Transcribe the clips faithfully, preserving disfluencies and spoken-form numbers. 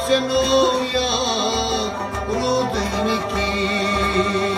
ژےٚ نوٚو یار روٗدٕے نہٕ کِہیٖنۍ۔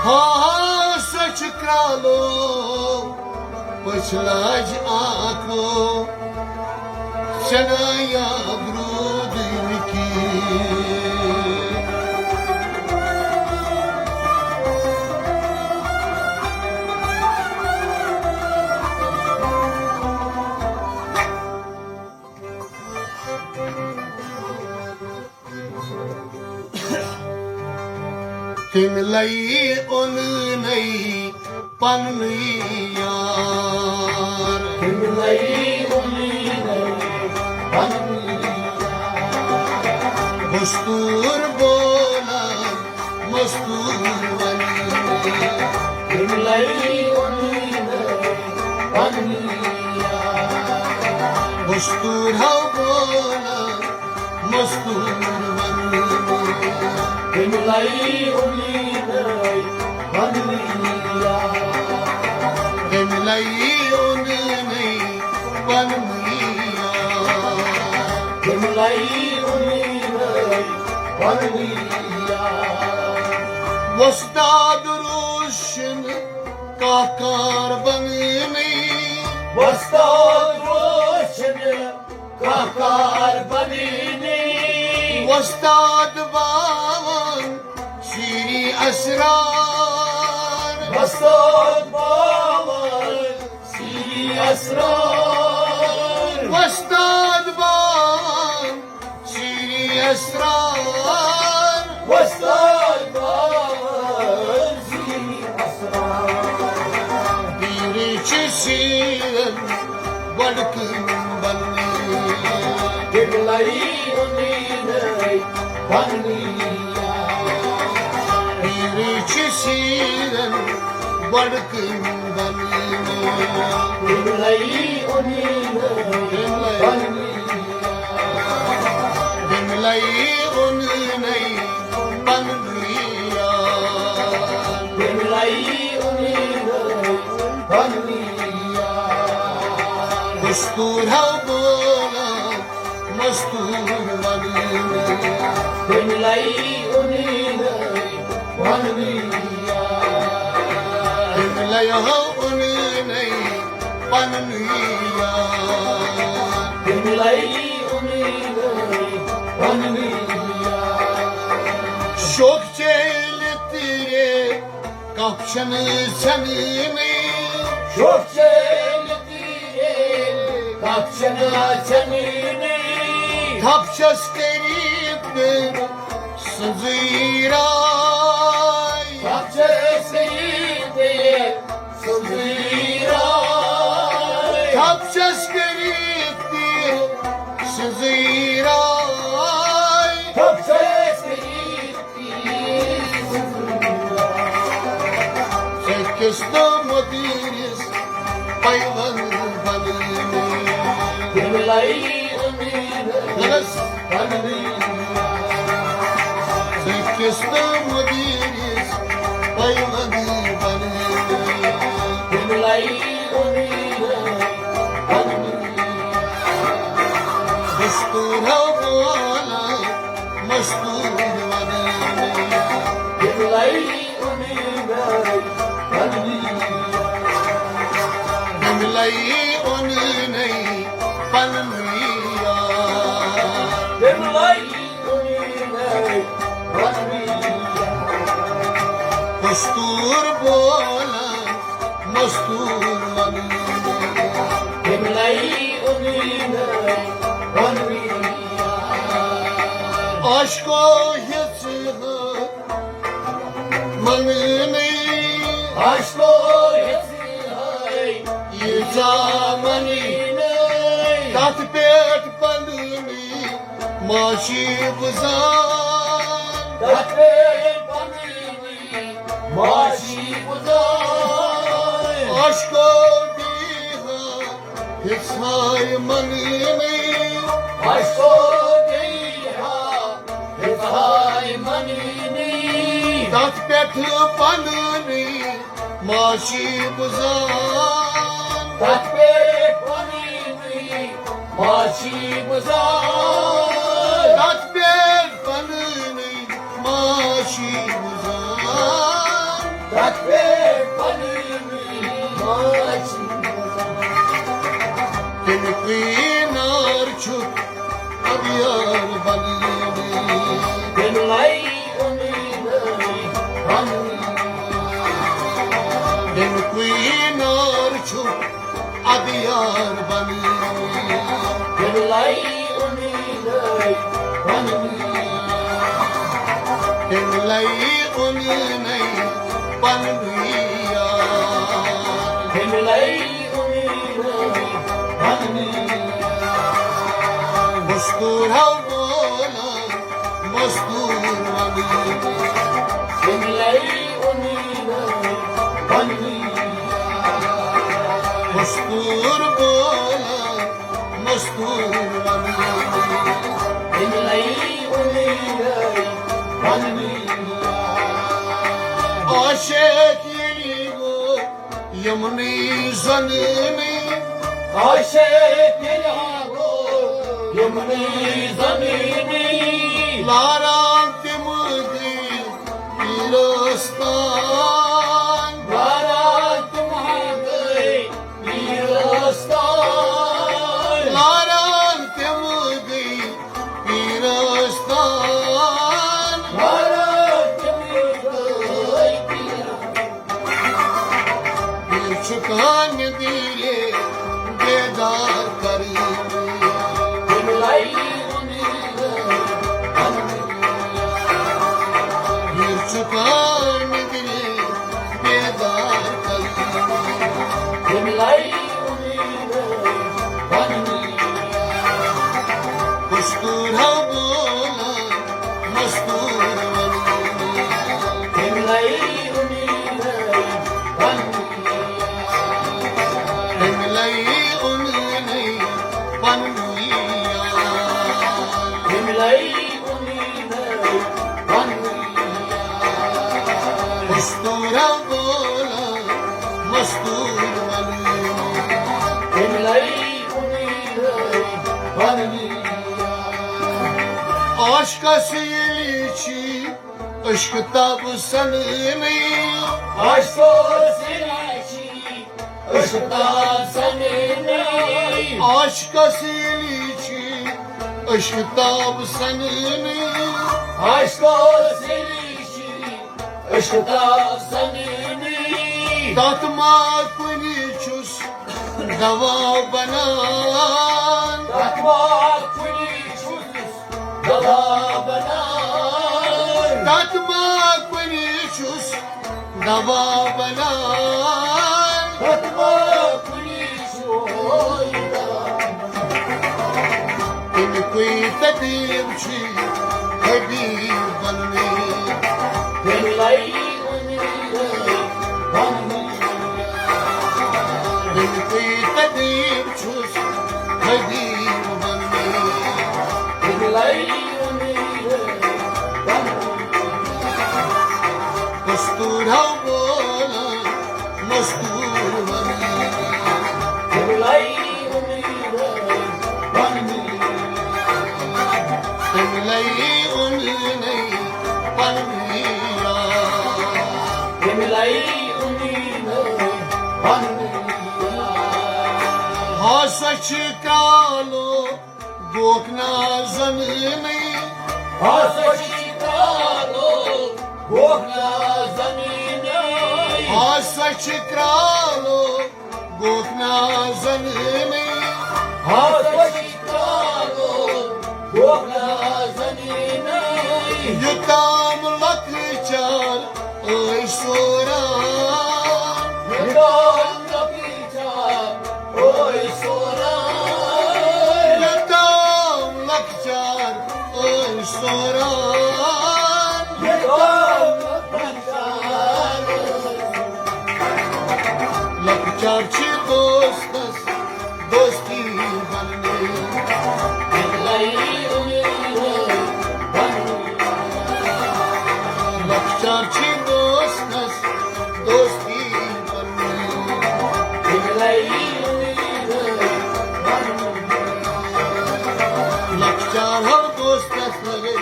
ہا ہا، سۄ چھِ کرٛالو پٔژھۍ لاج اکھ لو، ژےٚ نہ یاد روٗدٕے نہٕ کِہیٖنۍ۔ تٔمۍ لَیہِ اوٚنُے پَنُنُے یار۔ تٔمۍ لَیہِ اوٚنُے پَنُنُے یار۔ مستوٗر بولان، مستوٗر وَنان۔ تٔمۍ لَیہِ اوٚنُے پَنُنُے یار۔ مستوٗر ہاو بولان، مستوٗر وَنُن۔ تٔمۍ لَیہِ اوٚنُے پَنُنُے یار۔ تٔمۍ لَیہِ اوٚنُے پَنُنُے یار۔ تٔمۍ لَیہِ اوٚنُے پَنُنُے یار۔ وۄستاد روشن کاکار بننی۔ وۄستاد روشن کاکار بننی۔ وۄستاد باوان سیری اسرار۔ وۄستاد باوان سیری اسرار۔ وۄستاد باوان سیری اسرار۔ وۄستاد باوان سیری اسرار۔ پیٖرِ چھِ سیٖرن گۄڈٕ کٕم بننی۔ قبلَے اُمیٖدَے بننی۔ پیٖرِ چھِ سیٖرن گۄڈٕ کٕم بننی۔ قبلَے اُمیٖدَے بننی۔ تٔمۍ لَیہِ اوٚنُے پننُے یار۔ تٔمۍ لَیہِ اوٚنُے پننُے یار۔ مستوٗر ہاو بولان، مستوٗر وَنان۔ تٔمۍ لَیہِ اوٚنُے پننُے یار۔ تٔمۍ لَیہِ اوٚنُے پننُے یار۔ تٔمۍ لَیہِ اوٚنُے پننُے یار۔ شوق چیلہِ تیرے کپ چھنہٕ ژھٮ۪نٲنی۔ شوق چیلہِ تیرے کپ چھنہٕ ژھٮ۪نٲنی۔ تھپھ چھس کٔرِتھ سٕنٛزٕے راے۔ تھپھ چھس کٔرِتھ سٕنٛزٕے راے۔ تھپھ چھس کٔرِتھ تہِ سٕنٛزٕے راے۔ تھپھ چھس کٔرِتھ تہِ سٕنٛزٕے راے۔ ژےٚ کِس تہٕ مدیٖرِس پیوند بنٲوِتھ۔ تٔمۍ لَیہِ اُمیٖد۔ لگس۔ ژٕ کِس تہٕ مدیٖرِس پیوند بنٲوِتھ۔ تٔمۍ لَیہِ اُمیٖد۔ مستوٗر ہاو بولان، مستوٗر وَنان۔ تٔمۍ لَیہِ اُمیٖد۔ تٔمۍ لَیہِ اُمیٖدَے پننُے یار۔ تٔمۍ لَیہِ اُمیٖدَے پننُے یار۔ مستوٗر بولان، مستوٗر وَنان۔ تٔمۍ لَیہِ اُمیٖدَے پننُے یار۔ عاشقو یژھِ ہا منٲنی۔ عاشقو یژھِ ہا یہِ زامنی۔ تَتھ پٮ۪ٹھ پننُے معاشی گُزار۔ تَتھ پٮ۪ٹھ پننُے معاشی گُزار۔ اشکو بیہا حصہٕ منی۔ اشکو بیہا حصہٕ منی۔ تتھ پٮ۪ٹھ پننی معاشی بُزان۔ تتھ پٮ۪ٹھ پننی معاشی بُزان۔ تتھ پٮ۪ٹھ پننی معاشی بُزان۔ تتھ پٮ۪ٹھ پننی معاشی بُزان۔ تمکُے نار چھُ ابیار بنیمٕتۍ۔ تملے اُمیدے پننی۔ تمکُے نار چھُ ابیار بنیمٕتۍ۔ تملے اُمیدے پننی۔ تملے اُمیدے پننی یار۔ تملے اُمیدے پننی۔ مستور ہو بولان، مستور ونی۔ تملے اُمیدے پننی۔ مستور بولان، مستور ونی۔ تملے اُمیدے پننی۔ عاشق ییٚلہِ گوٚو یِمنٕے زنٕنٕے۔ عاشق ییٚلہِ گوٚو یِمنٕے زنٕنٕے۔ لاران تِم گٔے پیٖرستان۔ لاران تِم گٔے پیٖرستان۔ لاران تِم گٔے پیٖرستان۔ لاران تِم گٔے پیٖرستان۔ بیٚیہِ چھُ کانہِ دِلہِ بیدار کرٕنۍ۔ تملے اُمیدے پننی۔ بیٚیہِ چھُ کانہِ دِلہِ بیدار کرٕنۍ۔ تملے اُمیدے پننی۔ مستور ہو بولان، مستور ونی۔ تملے اُمیدے پننی۔ تملے اُمیدے پننی۔ تملے اُمیدے پننی۔ مستور بولان، مستور ونی۔ تملے اُمیدے پننی۔ عاشقس ییٚلہِ چھِ عشق تاب سنٕنٕے۔ عاشقس ییٚلہِ چھِ عشق تاب سنٕنٕے۔ عاشقس ییٚلہِ چھِ عشق تاب سنٕنٕے۔ عاشقس ییٚلہِ چھِ عشق تاب سنٕنٕے۔ تتھ ما کُنہِ چھُس دوا بنان۔ تتھ ما کُنہِ چھُس دوا بنان۔ تتھ ما کُنہِ چھُس دوا بنان۔ تتھ ما کُنہِ چھُس دوا بنان۔ تمکُے طبیب چھُ حبیب بننٕے۔ تملے اُمیدے پننی۔ تمکُے طبیب چھُس حبیب بننٕے۔ تملے اُمیدے پننی۔ مستور ہو بولان، مستور ونی۔ تملے اُمیدے پننی۔ تملے اُمیدے پننی۔ تملے اُمیدے پننی۔ ہا سۄ چھِ کرٛالو گوکھ نا زنٕنٕے۔ ہا سۄ چھِ کرٛالو گوکھ نا زنٕنٕے۔ ہا سۄ چھِ کرٛالو گوکھ نا زنٕنٕے۔ ہا سۄ چھِ کرٛالو گوکھ نا زنٕنٕے۔ یوٚتام لۄکچار ٲسۍ سوران۔ یوٚتام لۄکچار ٲسۍ سوران۔ یوٚتام لۄکچار ٲسۍ سوران۔ یوٚتام لۄکچار ٲسۍ سوران۔ لۄکچار لۄکچار چھِ دوستس دوستی بننٕے۔ لۄکچار چھِ دوستس دوستی بننٕے۔ لۄکچار ہو دوستس لگے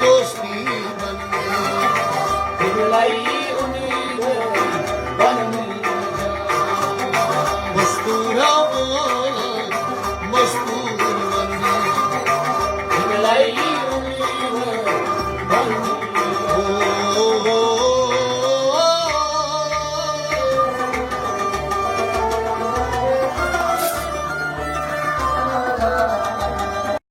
دوستی بننٕے۔